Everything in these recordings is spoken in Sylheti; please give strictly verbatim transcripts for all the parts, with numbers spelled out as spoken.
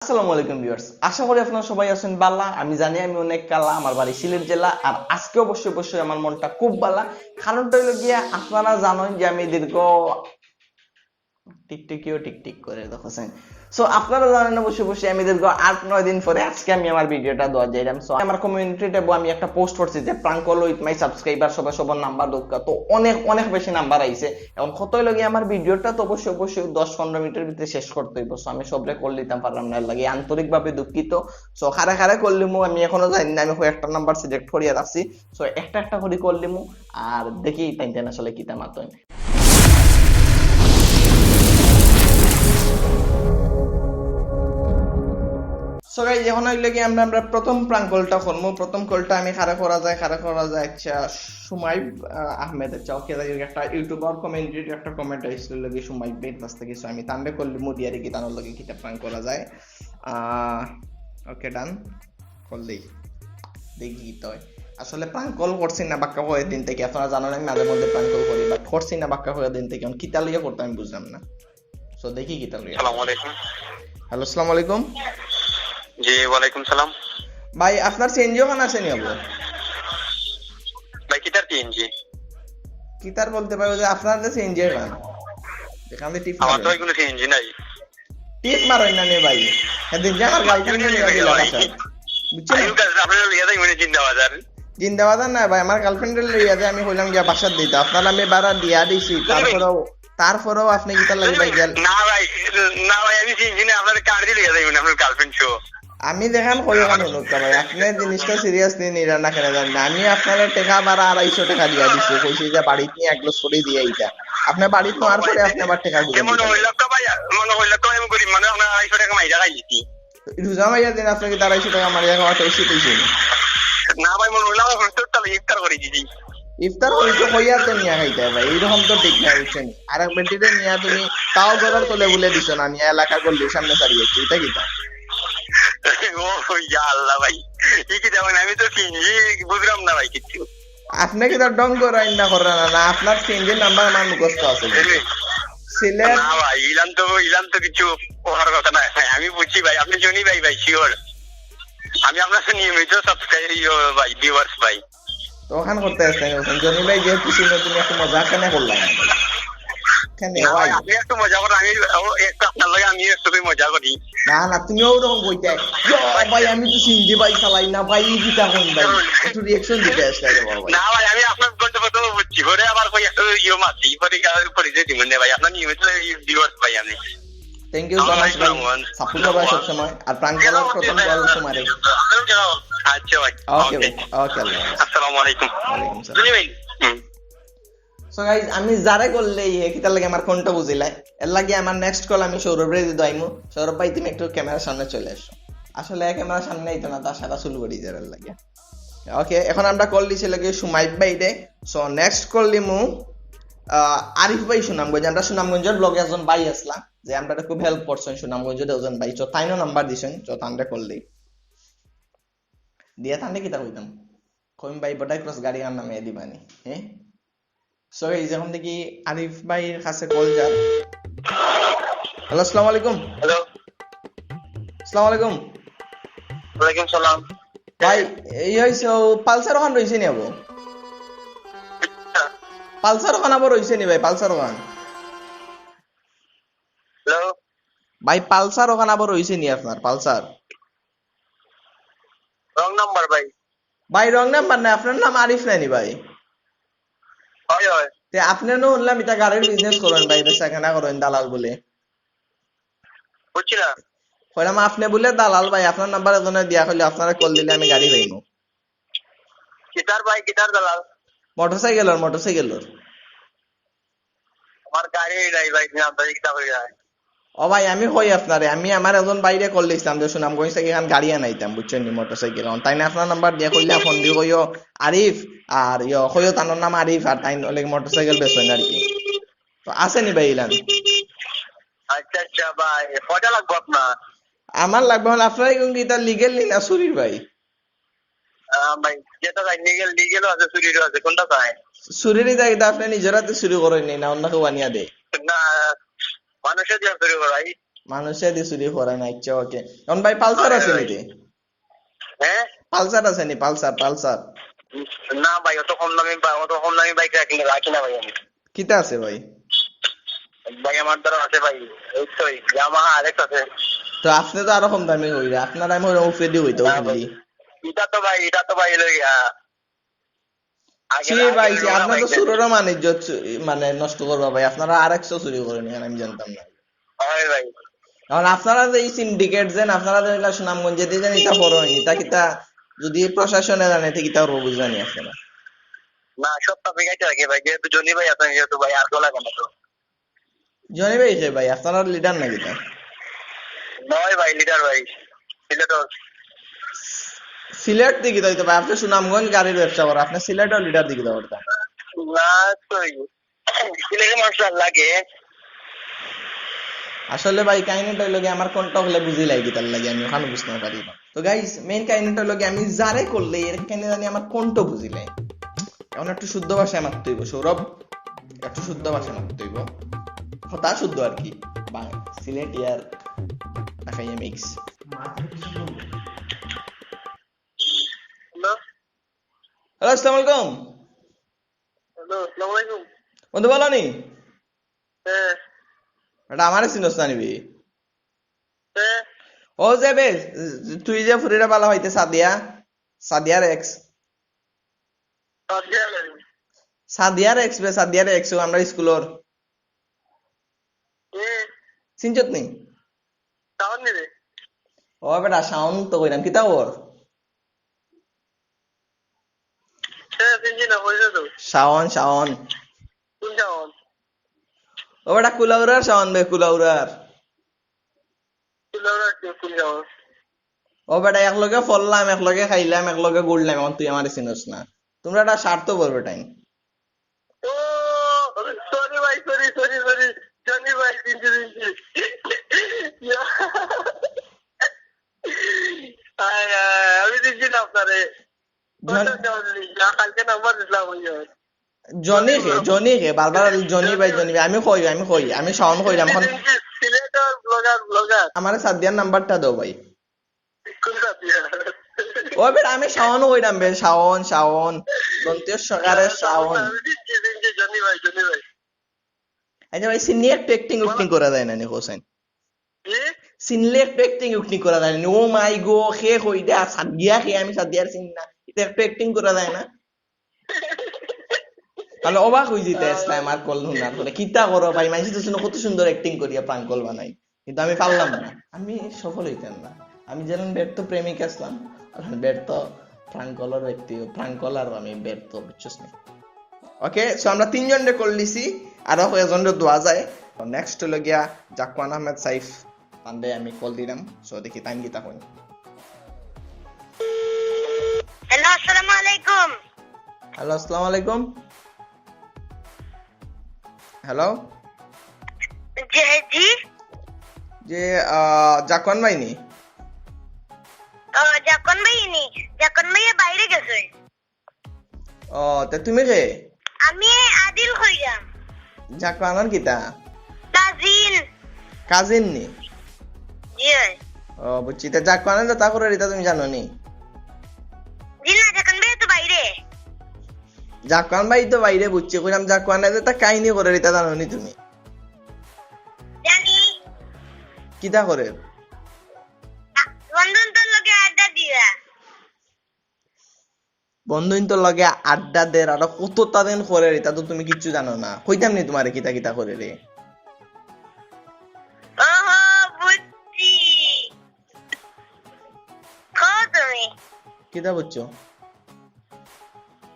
আসসালামু আলাইকুম ভিউয়ার্স, আশা করি আপনারা সবাই আছেন বালা। আমি জানি আমি অনেক কালা, আমার বাড়ি সিলেট জেলা। আর আজকে অবশ্যই অবশ্যই আমার মনটা খুব বালা। কারণটা হইলো গিয়া, আপনারা জানেন যে আমি দীর্ঘ টিকটিকিও টিকটিক করে দেখছেন। সো আপনারা জানেন অবশ্যই অবশ্যই আমি দীর্ঘ আট নয় দিন পরে আজকে আমি আমার ভিডিওটা দেওয়া যাইলাম। সো আমার কমিউনিটি ট্যাবে আমি একটা পোস্ট করছি যে prank call with my subscriber, সবাই সবার নাম্বার দরকার। তো অনেক অনেক বেশি নাম্বার আইছে। এখন কথা হইলো গিয়া, আমার ভিডিওটা তো অবশ্যই অবশ্যই দশ পনেরো মিনিটের ভিতরে শেষ করতে হইব। সো আমি সবরে কল দিতাম পারলাম না, এর লাগি আন্তরিকভাবে দুঃখিত। সো কারে কারে কল দিমু আমি এখনো জানি না, আমি কয়েকটা নাম্বার সিলেক্ট করিয়া রাখছি। সো একটা একটা করে কল দিমু, আর দেখি তাইন তাইন আসলে কিতা মাতইন। সো গাইস, এখন হইলো কি আমরা, আমরা প্রথম প্রাঙ্ক কলটা করমু। প্রথম কলটা আমি কারে করা যায়, কারে করা যায়, আচ্ছা, সুমাইব, আহ, আহমেদ, আচ্ছা, ওকে, যাই হোক, একটা ইউটিউবার কমেন্ট, একটা কমেন্ট আইছিল লাগি সুমাইব ভাইর কাছ থেকে। সো আমি তানরে কল দিমু, দিয়া দেখি তানর লগে কিতা প্রাঙ্ক করা যায়। আহ, ওকে, ডান। কল দেই, দেখি কিতা হয়। আসলে প্রাঙ্ক কল করছি না বাক্কা কয়েকদিন থেকে, আপনারা জানেন আমি মাঝে মধ্যে প্রাঙ্ক কল করি, বাট করছি না বাক্কা কয়েকদিন থেকে। এখন কিতা লইয়া করতাম আমি বুঝলাম না। সো দেখি কিতা লইয়া। আসসালামু আলাইকুম। হ্যালো, আসসালামু আলাইকুম। জি, ওয়ালাইকুম সালাম। ভাই, আপনার সিএনজি ওখানে আছে নি আবু? ভাই, কিতার সিএনজি? কিতার বলতে পারো যে আপনার যে সিএনজি ওখানে, যেখান থেকে টিপ আমার তো মারেন। ওই কোনো সিএনজি নাই। টিপ মারইন না নে ভাই, সেদিন যে আমার গার্লফ্রেন্ড লইয়া গেল ভাই। বাসায়, বুঝছেন? আইও কাজ আপনারা লইয়া যাই মানে জিন্দাবাজার। জিন্দাবাজার না ভাই, আমার গার্লফ্রেন্ড লইয়া যায়, আমি কইলাম গিয়া বাসার দিতে, আপনার আমি ভাড়া দিয়া দিছি, শুনুন ভাই। তারপরেও, তারপরেও আপনি কিতা লাগে শুনুন ভাই, ভাই, গেল? না ভাই, না ভাই, আমি সিএনজি না, আপনার কার দিয়ে লইয়া যাই মানে আপনার গার্লফ্রেন্ড সহ। আমি দেখান কই ওখানে হনুকা ভাই, আপনি জিনিসটা সিরিয়াস নিন, এটা না কেন জানেন না। আমি আপনার টাকা ভাড়া আড়াইশো টাকা দিয়া দিছি, কইছি যে বাড়িত নিয়ে এক গ্লাস করে দিয়ে এইটা। আপনি বাড়িত নেওয়ার পরে আপনি আবার টাকা ঘুরে মনে দিবেন। হইল তো ভাই, মনে হইল তো আমি গরিব মানুষ, আপনার আড়াইশো টাকা মাইরা খাই দিছি। রোজা মাইয়া দিন আপনাকে আড়াইশো টাকা মারিয়া খাওয়াটা উচিত হইছে নি? না ভাই, মনে হইল আমার হইতে তাহলে ইফতার করে দিছি। ইফতার হইতে হইয়া তো নিয়ে খাইতে ভাই, এইরকম তো ঠিক না, বুঝছেন? আর এক বেটিরে নিয়ে তুমি তাও ঘরের তলে বলে দিছো না, নিয়ে এলাকা করলে সামনে সারিয়ে, এটা কিতা? ও ইয়া আল্লাহ ভাই, কি কি যাবেন? আমি তো সিএনজি বুঝলাম না ভাই কিচ্ছু। আপনি কি তার ঢং করাইন না করেন না? না, আপনার সিএনজির নাম্বার আমার মুখস্থ আছে। জি। সিলেট। না ভাই, ইলান তো, ইলান তো কিছু ওহার কথা না। হ্যাঁ, আমি বুঝছি ভাই, আপনি জনি ভাই, ভাই, শিওর। আমি আপনার নিয়মিত সাবস্ক্রাইব, ইয়ে, ভাই, ভিউয়ার্স ভাই। তো ওখান করতে আসছেন, ওখান জনি ভাই যেহেতু ছিল, তুমি একটু মজা কেন করলাম? কেন না ভাই, ভাই? আপনি একটু মজা করেন, আমি ও একটু আপনার লগে আমি একটু মজা করি। না, না, তুমি ওরকম কইতে। ইয়ো, ভাই, আমি তো সিএনজি ভাই চালাই না, ভাই, এই কিতা কোন ভাই? একটু রিয়াকশন দিতে আসছে রে বাবা। না ভাই, আমি আপনার গল্প প্রথমে বুঝছি, পরে আবার কই একটু ইয়ে মারছি, পরে গা-, পরিচয় দিবেন না ভাই, আপনার নিয়মিত ভিউয়ার্স ভাই আমি। থ্যাংক ইউ সো মাচ ভাই। সালামালাইকুম। সাপোর্ট করবা সবসময়। আর প্রাঙ্ক করার প্রথম কল তোমারে। আচ্ছা ভাই। ওকে ওকে। ভাই, ওকে, আল্লাহ হাফেজ। আসসালামু আলাইকুম। ওয়ালাইকুম সালাম। জনি ভাই। হুম। সো গাইস, আমি যারে করলে ইয়ে কিতার লাগে আমার কোনটা বুঝিলাই, এর লাগে আমার নেক্সট কল আমি সৌরভরে দি দইমু। সৌরভ ভাই, তুমি একটু ক্যামেরার সামনে চলে এসো। আসলে ক্যামেরার সামনে আইতো না, তার সারা চুল পড়ি যার লাগে। ওকে, এখন আমরা কল দিছি লাগে সুমাইব ভাইরে। সো নেক্সট কল দিমু, আহ, আরিফ ভাই সুনামগঞ্জ। আমরা সুনামগঞ্জের ব্লগে একজন ভাই আসলা, যে আমরা খুব হেল্প করছেন সুনামগঞ্জের একজন ভাই। তো তাইনও নাম্বার দিছেন, তো তানরে কল দেই। দিয়া তানরে কিতা কইতাম? কইম ভাই, বটাই ক্রস গাড়ি আর নামে দিবানি, হ্যাঁ? সো এই যখন দেখি আরিফ ভাইর কাছে কল যার। হ্যালো, আসসালামু আলাইকুম। হ্যালো। আসসালামু আলাইকুম। ওয়ালাইকুম সালাম। ভাই, এই হইছে, ও পালসার ওখান রইছে নি আবু? পালসার ওখান আবার রইছে নি ভাই, পালসার ওখান? হ্যালো। ভাই, পালসার ওখান আবার রইছে নি আপনার, পালসার? রং নাম্বার ভাই। ভাই, রং নাম্বার না, আপনার নাম আরিফ নানি ভাই? হয়, হয়। তে আপনি না শুনলাম এটা গাড়ির বিজনেস করেন ভাই, বেচা কেনা করেন, দালাল বলে। বুঝছি না। কইলাম আপনি বলে দালাল ভাই, আপনার নাম্বার একজনে দিয়া কইলে আপনারে কল দিলে আমি গাড়ি পাইমু। কিতার ভাই, কিতার দালাল? মোটরসাইকেলর, মোটরসাইকেলর। আমার গাড়ি নাই ভাই, তুমি আন্তরিক কিতা করি যায়। ও ভাই, আমি কই আপনারে, আমি আমার একজন ভাইরে কল দিছিলাম যে সুনামগঞ্জ থেকে এখান গাড়ি আনাইতাম, বুঝছেন নি, মোটরসাইকেল। তাই না আপনার নাম্বার দিয়া কইলা, ফোন দি কইও আরিফ, আর ইয়ো কইও তানোর নাম আরিফ, আর তাই অনেক মোটরসাইকেল বেচইন আর কি। তো আছে নি ভাই ইলান? আচ্ছা, আচ্ছা ভাই, কয়টা লাগবো আপনার? আমার লাগবে, মানে আপনার এখন কি এটা লিগেল নি না চুরির ভাই? আহ, ভাই, যেটা ভাই লিগেল, লিগেলও আছে, চুরিরও আছে, কোনটা চাই? চুরির এটা, এটা আপনি নিজের হাতে চুরি করেন নি না অন্য কেউ আনিয়া দেয়? না, মানুষের দিয়ে চুরি করাই। মানুষে দি চুরি করে না, আচ্ছা, ওকে। এখন ভাই, পালসার আছে নি তে? হ্যাঁ? পালসার আছে নি? Pulsar, Pulsar. না ভাই, অত কম দামি বা-, অত কম দামি বাইক রাখি না, রাখি না ভাই আমি। কিতা আছে ভাই? ভাই, আমার দ্বারা আছে ভাই, এই তো এই Yamaha আর এক্স আছে। তো আপনি তো আরো কম দামি হইলে, আপনার আমি হইলাম উপরেদি হইতো, না ভাই। এটা তো ভাই, এটা তো ভাই লইয়া। আগে ছি না, আগে ভাই, ছি, আপনার তো চুররও মানে ইজ্জত চু-, মানে নষ্ট করবা ভাই, আপনারা আর এক্সও চুরি করেন, এখানে আমি জানতাম না। হয় ভাই। এখন আপনারা যে এই সিন্ডিকেট যেন, আপনারা যে এগুলা সুনামগঞ্জে দিয়ে যেন এটা বড় হয়নি, তা কিতা যদি প্রশাসনে জানে, তা কিতা করবো বুঝলেন আপনারা? না, সব পাবলিক আছে আগে ভাই, যেহেতু জনি ভাই আছেন, যেহেতু ভাই আর কেউ লাগে না তো। জনি ভাই কে ভাই? আপনারা লিডার নাকি তা? নয় ভাই, লিডার ভাই। সিলেটর। সিলেট দিকে তো হইতো ভাই, আপনি সুনামগঞ্জ গাড়ির ব্যবসা করেন, আপনি সিলেটর লিডার দিকে তো করতেন। না তো, সিলেটের মানুষ আর লাগে। আসলে ভাই, কাহিনীটা হইলো গিয়া, আমার কণ্ঠ হলে বুঝিলাই কিতার লাগি, আমি ওখানে বুঝতে পারি না। তো গাইস, মেইন কাহিনীটা হইলো গিয়া, আমি যারে করলে এর কেন জানি আমার কণ্ঠ বুঝিলাই। এখন একটু শুদ্ধ ভাষায় মাততে হইব সৌরভ, একটু শুদ্ধ ভাষায় মাততে হইব, কথা শুদ্ধ আর কি, বাং-, সিলেটি আর ঢাকাইয়া মিক্স। হ্যালো। হ্যালো, আসসালামু আলাইকুম। হ্যালো, আসসালামু আলাইকুম। বন্ধু, ভালা নি? হ্যাঁ। এটা আমারে চিনস না নি বে? হ্যাঁ। ও যে বে, তুই যে ফুরিটা ভালা পাইতে, সাদিয়া, সাদিয়ার এক্স। সাদিয়ার এক্স? সাদিয়ার এক্স বে, সাদিয়ার এক্স, ও আমরা স্কুলর। হুম। চিনছত নি? শাওন নি রে? ও বেটা, শাওন তো কইরাম, কিতা খবর? হ্যাঁ, চিনছি না, কইছে তো। শাওন, শাওন। কোন শাওন? ও বেটা, কুলাউড়ার শাওন বে, কুলাউড়ার। কুলাউড়ার কে, কোন শাওন? ও বেটা, একলগে ফললাম, একলগে খাইলাম, একলগে ঘুরলাম, এখন তুই আমারে চিনস না। তোমরা একটা স্বার্থপর বেটাইন। ও, সরি ভাই, সরি, সরি, সরি। জনি ভাই, চিনছি, চিনছি। ইয়া। হায়, হায়, আমি চিনছি না আপনারে। জন- কত জনি? না, কালকে নাম্বার দিছিলাম ওই যে। জনি কে, জনি কে, বারবার জনি ভাই, জনি ভাই। আমি কই, আমি কই, আমি শাওন কইলাম এখন। চিনছি, সিলেটর ব্লগার, ব্লগার। আমারে সাদিয়ার নাম্বারটা দাও ভাই। কোন সাদিয়া? ও বেটা, আমি শাওন কইরাম বে, শাওন, শাওন। দন্ত্য সকারে শাওন। আমি চিনছি, চিনছি, জনি ভাই, জনি ভাই। আচ্ছা ভাই, চিনলে একটু অ্যাক্টিং উক্টিং করা যায় না নি, হোসেন? কি? চিনলে একটু অ্যাক্টিং উক্টিং করা যায় না নি? ও মাই গো, কে কইরা, সাদিয়া কে, আমি সাদিয়ার চিনি না। এটা একটু অ্যাক্টিং করা যায় না? তাহলে অবাক হয়ে যেতে আসলে আমার কল হুনার পরে। কিতা করো ভাই, মানুষ তো শুনো কত সুন্দর অ্যাক্টিং করিয়া প্রাঙ্কল বানাই। কিন্তু আমি পারলাম না, আমি সফল হইতাম না। আমি যেমন ব্যর্থ প্রেমিক আসলাম, আর ব্যর্থ প্রাঙ্কলর ব্যক্তি, প্রাঙ্কল আর আমি ব্যর্থ, বুঝছস নি? ওকে, সো আমরা তিনজনরে কল দিছি, আরো কয়েকজনরে দেওয়া যায়। নেক্সট হলো গিয়া জাকুয়ান আহমেদ সাইফ, তানরে আমি কল দিলাম, সো দেখি তাইন কিতা কইন। হ্যালো, আসসালামু আলাইকুম। হ্যালো, আসসালামু আলাইকুম। হ্যালো। জি, জি। যে, আহ, জাকুয়ান ভাই নি? ও, জাকুয়ান ভাই নি? জাকুয়ান ভাই বাইরে গেছে। ও, তে তুমি কে? আমি আদিল কইরাম। জাকুয়ানর কিতা? কাজিন। কাজিন নি? জি অয়। ও, বুঝছি। তে জাকুয়ানে যেতা করে ইতা তুমি জানো নি? জি না, জাকুয়ান ভাই তো বাইরে। জাকুয়ান ভাই তো বাইরে, বুঝছি। কইলাম জাকুয়ানে যেতা কাহিনী করে ইতা জানো নি তুমি? জানি। কিতা করে? আ, বন্ধুত্বর লগে আড্ডা দিয়া। বন্ধুত্বর লগে আড্ডা দের, আরো কততা দিন করে, ইতা তো তুমি কিচ্ছু জানো না। কইতাম নি তোমারে কিতা কিতা করে রে? ওহো, বুঝছি। কও তুমি। কিতা বুঝছো?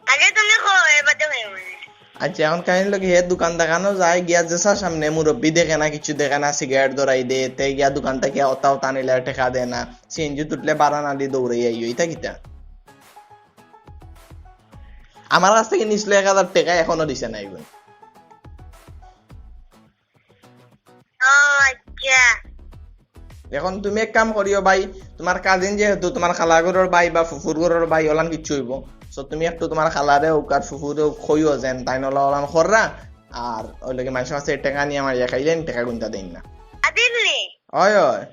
আগে তুমি কও, এবার তো হয়ে মনে। আচ্ছা, এখন কাহিনী হলো কি, হে দোকান দেখানো যায়, গিয়া যেসার সামনে মুরব্বি দেখে না, কিছু দেখে না, সিগারেট ধরাই দে, তে গিয়া দোকান থাকি অতা অতা নিলে টেকা দে না, সিএনজি তুললে বাড়া নালি দৌড়াই আইও, ইতা কিতা? আমার কাছ থাকি নিছিল এক হাজার টেকা, এখনো দিছে না ইগুন। ও আচ্ছা। এখন তুমি এক কাম করিও ভাই, তোমার কাজিন যেহেতু তোমার খালা ঘরর ভাই বা ফুফুর ঘরর ভাই, ওলান কিচ্ছু হইব। So তুমি একটু তোমার খালারে হোক আর ফুফুরে হোক কইও যেন তাইন ওলা ওলান কররা, আর ওই লগে মানুষের কাছে টেকা নিয়া মারিয়া খাইলেন, টেকা গুনতা দেইন না। আদিল নি? অয়, অয়।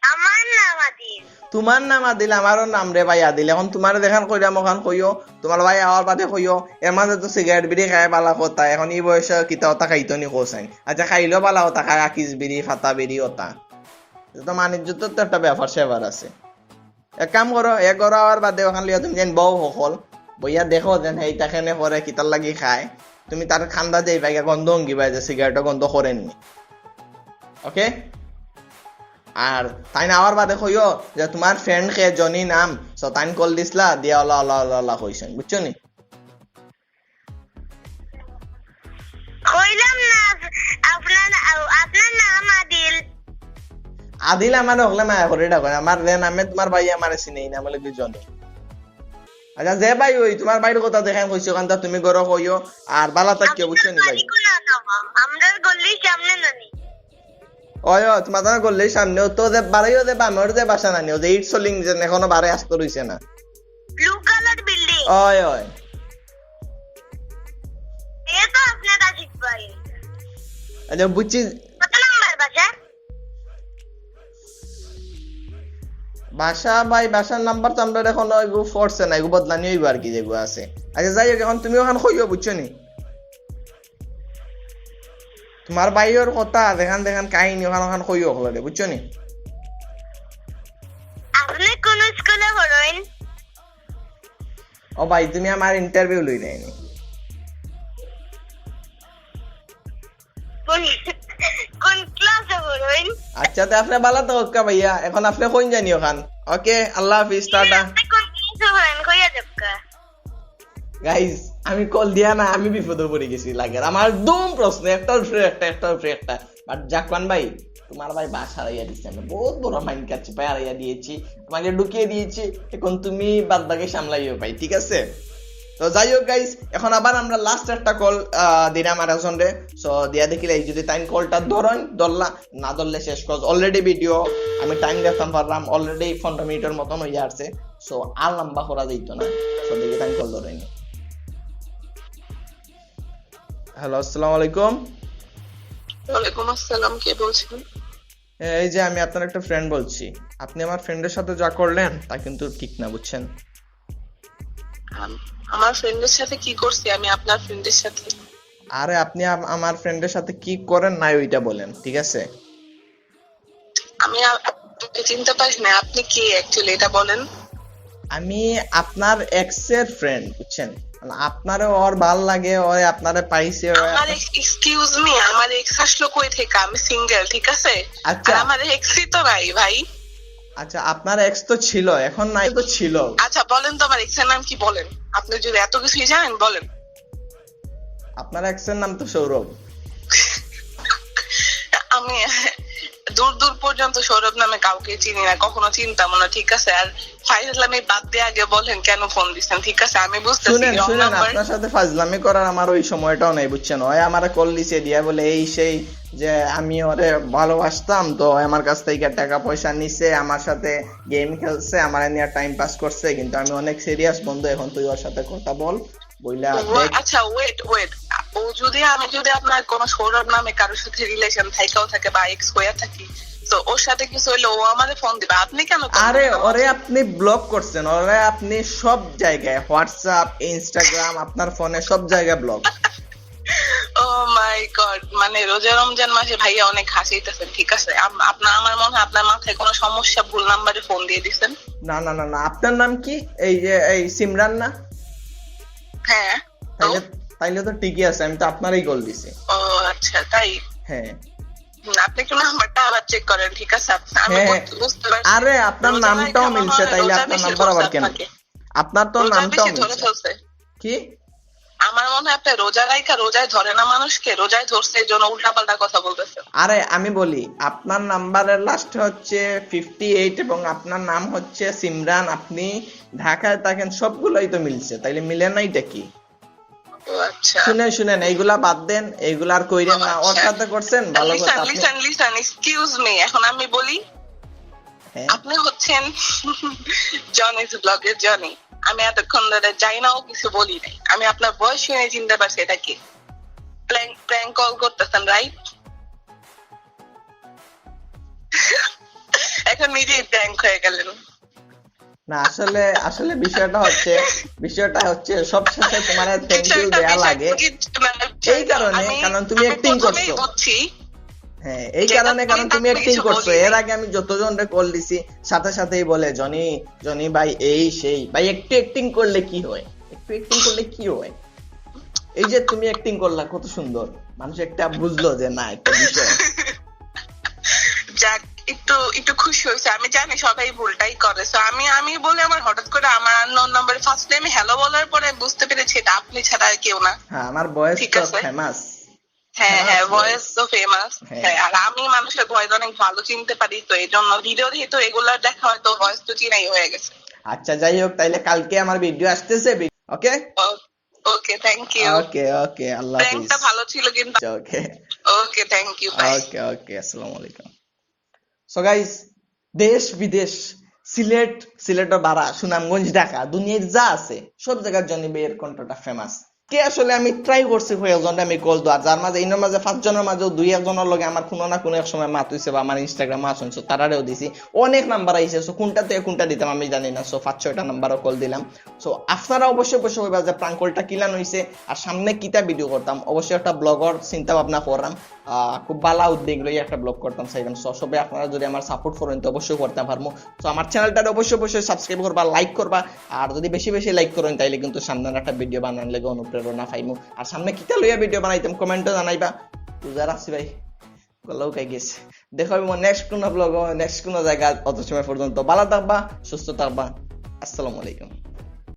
আমার নাম আদিল। তুমার নাম আদিল, আমারও নাম রে ভাই আদিল। এখন তুমারে যেখান কইরাম অখান কইও, তুমার ভাই আওয়ার বাদে কইও। এর মাঝে তো সিগারেট বিড়ি খায়, বালা কথা। এখন ই বয়সে কিতা অতা খাইতো নি কওছাইন? আচ্ছা, খাইলেও বালা কথা, খায় আকিজ বিড়ি, ফাতা বিড়ি অতা। ইটা তো মানিজ্যত তো একটা ব্যাপার স্যাপার আছে। এক কাম করো, এক ঘরো আওয়ার বাদে অখান লইয়া তুমি যেন বও হকল, বইয়া দেখো যেন হেইটা কেনে করে, কিতার লাগি খায়। তুমি তার কান্দা যাইবায় গিয়া, গন্ধ অঙ্গিবায় যে সিগারেটর গন্ধ করের নি। ওকে? আর তাইন আওয়ার বাদে কইও যে তুমার ফ্রেন্ড কে, জনি নাম, so তাইন কল দিছলা, দিয়া অলা অলা অলা অলা কইছইন, বুঝছো নি? কইলাম না, আপনার, আপনার নাম আদিল। আদিল আমারে হকলে মায়া করি ডাকইন, আমার যে নামে তুমার ভাই আমারে চিনে, ই নাম অইলো কি জনি। আচ্ছা, যে ভাই অই তুমার ভাইর কথা যেখান কইছি অখানতা তুমি ঘরো কইও, আর বালা থাকিও, বুঝছো নি ভাই? বাড়ি কোন এলাকা? আমরার গল্লির সামনে নানি? অয়, অয়, তুমার তান গল্লির সামনে, অউ তো যে বাড়িও যে বামর যে বাসা নানি, অউ যে ইট সলিং যে এখনো বারে আস্ত রইছে না। Blue colour building. অয়, অয়। এ তো আপনার আশিক ভাই। আচ্ছা, বুঝছি। কত নাম্বার বাসা? বাসা ভাই, বাসার নাম্বার তো আমরার অখন অইগু পড়ছে না, ইগু বদলানি অইবো আর কি, যেগু আছে। আচ্ছা, যাই হোক, এখন তুমি অখান কইও, বুঝছো নি? তুমার ভাইর কথা, যেখান যেখান কাহিনী, অখান অখান কইও হকলরে, বুঝছো নি? আপনি কোন স্কুলে পড়েন? ও ভাই, তুমি আমার ইন্টারভিউ লইরায় নি? কোন, কোন ক্লাসে পড়েন? আচ্ছা, তে আপনে বালা তো হক্কা ভাইয়া, এখন আপনে কইন যাইন নি অখান। ওকে, আল্লাহ হাফিজ, টাটা। আপনি কোন ক্লাসে পড়েন? কইয়া যাউক্কা। গাইস, আমি কল দিয়া না, আমি বিপদো পড়ি গেছি লাগের। আমার দুম প্রশ্ন, একটার উপরে একটা, একটার উপরে একটা। বাট জাকওয়ান ভাই, তুমার ভাই বাস হারাইয়া দিছে, আমি বহুত বড় মাইন্ড কাটছে, ভাই হারাইয়া দিয়েছি, তোমাকে ঢুকিয়ে দিয়েছি, এখন তুমি বাদ বাকি সামলাইও ভাই, ঠিক আছে? তো যাই হোক গাইস, এখন আবার আমরা লাস্ট একটা কল দিলাম আরেকজনরে। সো দিয়া দেখিলাই যদি তাইন কলটা ধরইন, ধরলা, না ধরলে শেষ, কজ অলরেডি ভিডিও আমি টাইম দেখতাম পারলাম, অলরেডি পনেরো মিনিটর মতন অইয়া আসছে। সো আর লম্বা করা যাইতো না। সো দেখি তাইন কল ধরইন। হ্যালো, আসসালামু আলাইকুম। ওয়ালাইকুম আসসালাম, কে বলছেন? এ, এই যে আমি আপনার একটা ফ্রেন্ড বলছি, আপনি আমার ফ্রেন্ডের সাথে যা করলেন তা কিন্তু ঠিক না, বুঝছেন? আম-, আমার ফ্রেন্ডের সাথে কি করছি আমি আপনার ফ্রেন্ডের সাথে? আরে আপনি আম-, আমার ফ্রেন্ডের সাথে কি করেন নাই ওইটা বলেন, ঠিক আছে? আমি আ-, আপনাকে চিনতে পারি না, আপনি কে actually এটা বলেন? আমি আপনার এক্স এর ফ্রেন্ড, বুঝছেন? মানে, আপনারে ওর ভাল লাগে, ওই আপনারে পাইছে, ওই আমার আপনার এক্স, excuse me, আমার এক্স আসলো কই থেকে? আমি সিঙ্গেল, ঠিক আছে? আচ্ছা। আর আমার এক্সই তো নাই, ভাই। আচ্ছা, আপনার এক্স তো ছিল, এখন নাই তো ছিল। আচ্ছা, বলেন তো আমার এক্স এর নাম কি, বলেন। আপনি যদি এত কিছুই জানেন, বলেন। আপনার এক্স এর নাম তো সৌরভ। আমি দূর দূর পর্যন্ত সৌরভ নামে কাউকে চিনি না, কখনো চিনতামও না, ঠিক আছে? আর ফাইজলামি বাদ দিয়ে আগে বলেন কেন ফোন দিছেন, ঠিক আছে? আমি বুঝতেছি শুনেন, wrong শুনেন, number। আপনার সাথে ফাজলামি করার আমার ওই সময়টাও নাই, বুঝছেন? ওই আমারে কল দিছে দিয়া বলে এই সেই, যে আমি ওরে ভালোবাসতাম, তো ওই আমার কাছ থেকে টাকা পয়সা নিছে, আমার সাথে গেম খেলছে, আমার নিয়ে টাইম পাস করছে, কিন্তু আমি অনেক সিরিয়াস বন্ধু, এখন তুই ওর সাথে কথা বল। বইলা ও, দেখ। আচ্ছা, ওয়েট, ওয়েট। ও যদি, আমি যদি আপনার কোনো সৌরভ নামে কারোর সাথে রিলেশন থাইকাও থাকে বা এক্স হইয়া থাকি, তো ওর সাথে কিছু হইলে ও আমারে ফোন দিবে, আপনি কেন কল আরে, দিবেন ওরে আমাকে? আপনি ব্লক করছেন, ওরে আপনি সব জায়গায়, WhatsApp, Instagram, আপনার ফোনে সব জায়গায় ব্লক। ও মাই গড, মানে রোজা রমজান মাসে ভাইয়া অনেক হাসাইতেছেন, ঠিক আছে? আম-, আপনার, আমার মনে হয় আপনার মাথায় কোনো সমস্যা, ভুল নাম্বারে ফোন দিয়ে দিছেন। না, না, না, না, আপনার নাম কি? এই যে, এই সিমরান না? হ্যাঁ। তাইলে, তো? তাইলে তো ঠিকই আছে, আমি তো আপনারই কল দিছি। ও আচ্ছা, তাই? হ্যাঁ। হুম, আপনি একটু নাম্বারটা আবার চেক করেন, ঠিক আছে? আপ-, আমি হ্যাঁ, বুঝ-, বুঝতে পারছি। আরে, আপনার রোজা নামটাও রাখা মনে মিলছে, হয় তাইলে রোজা আপনার বেশি নাম্বার ধরছে আবার কেন? আপনাকে। আপনার তো রোজা নামটাও বেশি ধরে মিলছে। ফেলছে। কি? আমার মনে হয় আপনি রোজা রাখা, রোজায় ধরে না মানুষকে, রোজায় ধরছে এই জন্য উল্টাপাল্টা কথা বলতেছেন। আরে, আমি বলি, আপনার নাম্বারের লাস্ট হচ্ছে ফিফটি এইট এবং আপনার নাম হচ্ছে সিমরান, আপনি ঢাকায় থাকেন, সবগুলাই তো মিলছে, তাইলে মিলে না এটা কি? ও আচ্ছা। শুনেন, শুনেন, এইগুলা বাদ দেন, এইগুলা আর কইরেন ও না। ওর আচ্ছা। সাথে করছেন, ভালো কথা। Listen, আপনি listen, listen, excuse me, এখন আমি বলি, হ্যাঁ। আপনি হচ্ছেন জনিস ব্লগের জনি। আমি এতক্ষণ ধরে যাই না, ও কিছু বলি নাই। আমি আপনার ভয়েস শুনে চিনতে পারছি এটা কি। প্র্যাঙ্ক, প্র্যাঙ্ক কল করতেছেন, রাইট? নিজেই ব্ল্যাঙ্ক হয়ে গেলেন। না, আসলে আসলে বিষয়টা হচ্ছে, বিষয়টা হচ্ছে সব শেষে তোমার থ্যাংক ইউ দেয়া লাগে এই কারণে, কারণ তুমি অ্যাক্টিং করছো। বুঝছি। হ্যাঁ, এই কারণে, কারণ তুমি অ্যাক্টিং করছো। এর আগে আমি যতজনরে কল দিছি, সাথে সাথেই বলে, "জনি, জনি ভাই, এই সেই।" ভাই, একটু অ্যাক্টিং করলে কি হয়? একটু অ্যাক্টিং করলে কি হয়? এই যে তুমি অ্যাক্টিং করলা, কত সুন্দর, মানুষ একটা বুঝলো যে না, একটা বিষয়। যাক, একটু একটু খুশি হয়েছে। আমি জানি সবাই ভুলটাই করে। So আমি আমি বলে আমার হঠাৎ করে আমার আননোন নাম্বার ফার্স্ট টাইমে হ্যালো বলার পরে বুঝতে পেরেছি এটা আপনি ছাড়া আর কেউ না। হ্যাঁ, আমার ভয়েস তো ফেমাস। হ্যাঁ, হ্যাঁ, ভয়েস তো ফেমাস। হ্যাঁ, আর আমি মানুষের ভয়েস অনেক ভালো চিনতে পারি, তো এই জন্য ভিডিও দিয়ে তো রেগুলার দেখা হয়, তো ভয়েস তো চিনাই হয়ে গেছে। আচ্ছা, যাই হোক, তাইলে কালকে আমার ভিডিও আসতেছে। ওকে, ওকে, থ্যাংক ইউ। ওকে, ওকে, আল্লাহ হাফেজ। ভালো ছিল কিন্তু। ওকে, ওকে, থ্যাংক ইউ, বাই। ওকে, ওকে, আসসালামু আলাইকুম। সো গাইস, দেশ বিদেশ, সিলেট, সিলেটর বারা, সুনামগঞ্জ, ঢাকা, দুনিয়ার যা আছে সব জায়গার জনি ভাইয়ের কণ্ঠটা ফেমাস। কে আসলে আমি ট্রাই করছি কয়েকজনরে আমি কল দেওয়ার, যার মাঝে ইনোর মাঝে পাঁচজনের মাঝেও দুই একজনের লগে আমার কোনো না কোনো এক সময় মাত হইছে বা আমার ইনস্টাগ্রামে আসুন, সো তারারেও দিছি। অনেক নাম্বার আইছে, সো কোনটা থেকে কোনটা দিতাম আমি জানি না। সো পাঁচ ছয়টা নাম্বারও কল দিলাম। সো আপনারা অবশ্যই অবশ্যই কইবা যে প্রাঙ্ক কলটা কিলান হইছে আর সামনে কিতা ভিডিও করতাম। অবশ্যই একটা ব্লগর চিন্তা ভাবনা করলাম, আহ, খুব ভালা উদ্যোগ লই একটা ব্লগ করতাম চাইলাম। সো সবে আপনারা যদি আমার সাপোর্ট করেন তো অবশ্যই করতে পারবো। তো আমার চ্যানেলটা অবশ্যই অবশ্যই সাবস্ক্রাইব করবা, লাইক করবা, আর যদি বেশি বেশি লাইক করেন তাইলে কিন্তু সামনে একটা ভিডিও বানানোর লেগে অনুপ্রেরণা পাইমু। আর সামনে কিতা লইয়া ভিডিও বানাইতাম কমেন্টে জানাইবা। তো যারা আছি ভাই, গলা উকাই গেছে। দেখা হইব নেক্সট কোনো ব্লগ, নেক্সট কোনো জায়গা। অত সময় পর্যন্ত ভালা থাকবা, সুস্থ থাকবা। আসসালামু আলাইকুম।